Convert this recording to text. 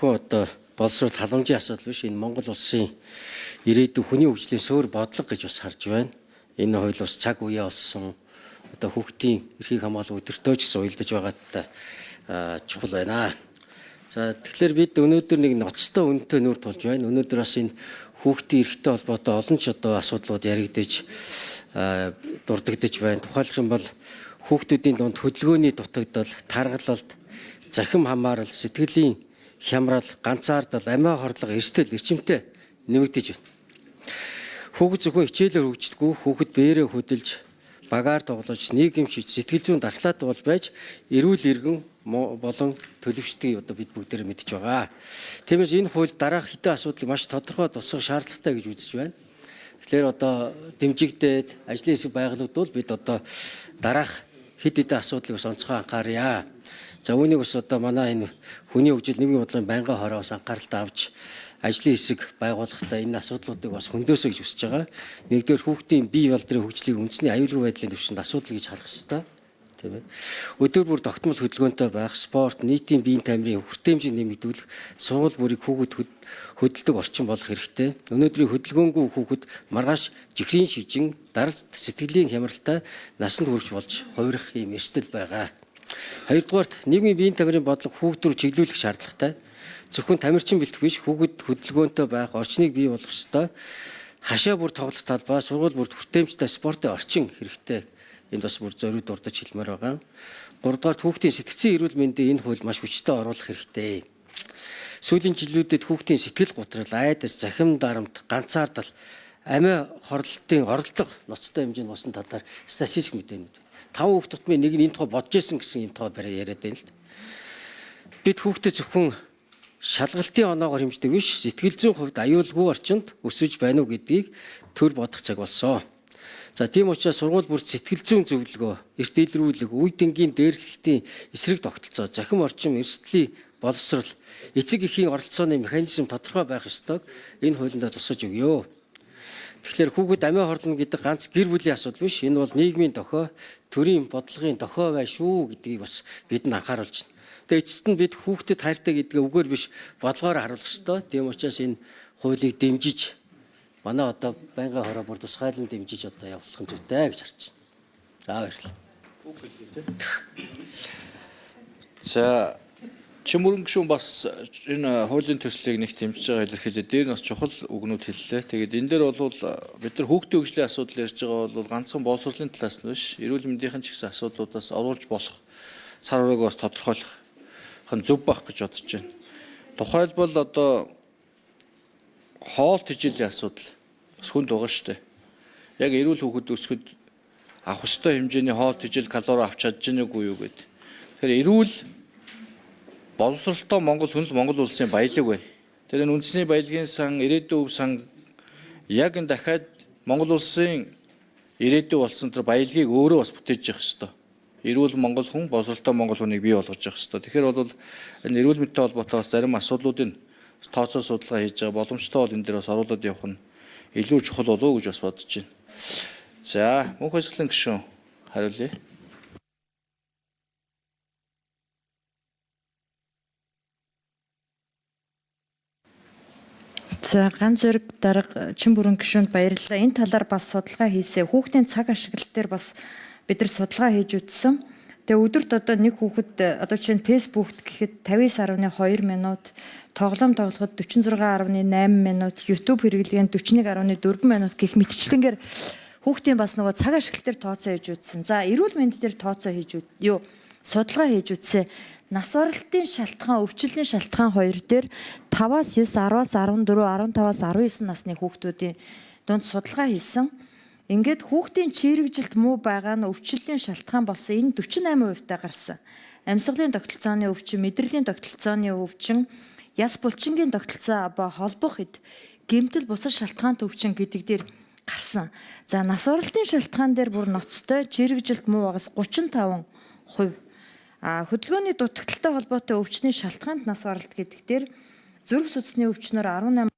зөвхөн одоо боловсрол халамжийн асуудал биш, энэ Монгол улсын ирээдүйн хүний хөгжлийн суурь бодлого гэж бас харж байна. Энэ хууль бас цаг үеэ олсон одоо хүүхдийн эрхийг хамгаалах өдөртөө ч гэсэн уялдаж байгаатай чухал байна. За, тэгэхээр бид өнөөдөр нэг ноцтой үнэтэй нүүр тулж байна. Өнөөдөр бас энэ хүүхдийн эрхтэй холбоотой олон ч одоо асуудлууд яригдаж, дурддагдаж байна. Тухайлах юм бол хүүхдүүдийн дунд хөдөлгөөний дутагдал, таргалалт, захим хамаарал, сэтгэлийн хямрал, ганцаардал, амиа хорлого, эрсдэл, эрчимтэй нэмэгдэж байна. Хүүхэд зөвхөн хичээлээр хөгждөггүй, хүүхэд биеэрээ хөдөлж, багаар тоглож, нийгэмшиж, сэтгэл зүйн дархлаатай болж байж эрүүл эргэн болон төлөвшдгийг одоо бид бүгдээрээ мэдж байгаа. Тиймээс энэ хууль дараах хэдэн асуудлыг маш тодорхой тусгах шаардлагатай гэж үзэж байна. Тэгэхээр одоо дэмжигдээд ажлын хэсэг байгуулагдвал бид одоо дараах хэд хэдэн асуудлыг бас онцгой анхаарья. За, үүнийг бас одоо манай энэ хүний хөгжил нийгмийн бодлогын байнгын хороос анхааралтай авч ажлын хэсэг байгуулахдаа энэ асуудлуудыг бас хөндөсэй гэж хүсэж байгаа. Нэгдүгээр, хүүхдийн бие балдрын хөгжлийг үндэсний аюулгүй байдлын түвшинд асуудал гэж харах ёстой. Тийм ээ. Өдөр бүр тогтмол хөдөлгөөнтэй байх, спорт, нийтийн биеийн тамирын хүртээмжийг нэмэгдүүлэх, сургууль бүрийг хүүхэд хөдөлдөг орчин болох хэрэгтэй. Өнөөдрийн хөдөлгөөнгүй хүүхэд маргааш жихрийн шижин, даралт, сэтгэлийн хямралтай насанд хүрч болж хувирах юм эрсдэл байгаа. Хоёрдугаарт, нийгмийн биеийн тамирын бодлого хүүхд рүү чиглүүлэх шаардлагатай. Зөвхөн тамирчин бэлтгэх биш, хүүхэд хөдөлгөөнтэй байх, орчныг бий болгох ёстой. Хашаа бүр тоглох талбай, сургууль бүрт хүртээмжтэй спортын орчин хэрэгтэй. Энд бас бүр зориуд дурдаж хэлмээр байгаа. Гуравдугаарт, хүүхдийн сэтгцийн эрүүл мэндийг энэ хууль маш хүчтэй оруулах хэрэгтэй. Сүүлийн жилүүдэд хүүхдийн сэтгэл гутрал, айдас, захим дарамт, ганцаардал, амиа хорлолтын оролдлого ноцтой хэмжээнд болсон талаар статистик мэдээнүүд. Таван хүүхд тутмын нэг нь энэ тухай бодож исэн гэсэн юм тоо барай яриад байна л да. Бид хүүхдэд зөвхөн шалгалтын оноогоор хэмждэг биш, сэтгэл зүйн хувьд аюулгүй орчинд өсөж байна уу гэдгийг төр бодох цаг болсон. За, тийм учраас сургууль бүрт сэтгэл зүйн зөвлөгөө, эрт илрүүлэх, үе дэнгийн дээрлэлтийн эсрэг тогтолцоо, захим орчин, эрсдлийн боловсрол, эцэг эхийн оролцооны механизм тодорхой байх ёстойг энэ хуулиндаа тусгаж өгье. Тэгэхээр хүүхэд амиа хорлоно гэдэг ганц гэр бүлийн асуудал биш. Энэ бол нийгмийн дохио, төрийн бодлогын дохио бай шүү гэдгийг бас бидэнд анхааруулж байна. Тэгээ эцэст нь бид хүүхдэд хайртай гэдгээ үгээр биш, бодлогоор харуулах ёстой. Тийм учраас энэ хуулийг дэмжиж, манай одоо байнгын хороо бүр тусгайлан дэмжиж одоо явуулах нь зүйтэй гэж харж байна. За, баярлалаа. За, Чимүрэн гишүүн бас энэ хуулийн төслийг нэг дэмжиж байгаа илэрхийлээ. Дээр нь бас чухал үгнүүд хэллээ. Тэгээд энэ дээр бол бид нар хүүхдийн хөгжлийн асуудал ярьж байгаа бол ганцхан боловсролын талаас нь биш, эрүүл мэндийн ч гэсэн асуудлуудаас оруулж болох цар хурааг бас тодорхойлох хэн зөв байх гэж бодож байна. Тухайлбал одоо хоол тэжээлийн асуудал бас хүнд байгаа шүү дээ. Яг эрүүл хүүхэд өсөхөд авах ёстой хэмжээний хоол тэжээл калори авч чадж гэнэ үгүй юу гэдэг. Тэгэхээр эрүүл боловсролтой Монгол хүн л Монгол улсын баялаг байна. Тэр энэ үндэсний баялагын сан, ирээдүйн өв сан яг энэ дахиад Монгол улсын ирээдүй болсон тэр баялагийг өөрөө бас бүтээж явах ёстой. Эрүүл Монгол хүн, боловсролтой Монгол хүнийг бий болгож явах ёстой. Тэгэхээр бол энэ эрүүл мэндтэй холбоотой бас зарим асуудлуудын тооцоо судалгаа хийж байгаа боломжтой бол энэ дээр бас оруулаад явах нь илүү чухал болов уу гэж бас бодож байна. За, мөнх баясгалан гишүүн хариулъя. За, ганц зориг дарга Чимбүрэн гишүүнд баярлалаа. Энэ талаар бас судалгаа хийсэ. Хүүхдийн цаг ашиглалт дээр бас бид нар судалгаа хийж үзсэн. Тэгээ өдөрт одоо нэг хүүхэд одоо чинь Facebook гэхэд 59.2 минут, тоглоом тоглоход 46.8 минут, YouTube хэрэглэгээнд 41.4 минут гэх мэтчлэнгээр хүүхдийн бас нөгөө цаг ашиглалт дээр тооцоо хийж үзсэн. За, эрүүл мэнд дээр тооцоо хийж юу судалгаа хийж үзсэн. Нас оролтын шалтгаан, өвчлөлийн шалтгаан хоёр дээр 5-аас 9, 10-аас 14, 15-аас 19 насны хүүхдүүдийн дунд судалгаа хийсэн. Ингээд хүүхдийн чийрэгжилт муу байгаа нь өвчлөлийн шалтгаан болсон. Энэ 48% та гарсан. Амьсгалын тогтолцооны өвчин, мэдрэлийн тогтолцооны өвчин, яс булчингийн тогтолцоо ба холбох эд гэмтэл бусад шалтгаант өвчин гэдэг дээр гарсан. За, нас оролтын шалтгаан дээр бүр ноцтой чийрэгжилт муу байгаас 35%. А хөдөлгөөний дутагдaltaй холбоотой өвчний шалтгаанд нас оролт гэдэг дээр зүрх судасны өвчнөр 18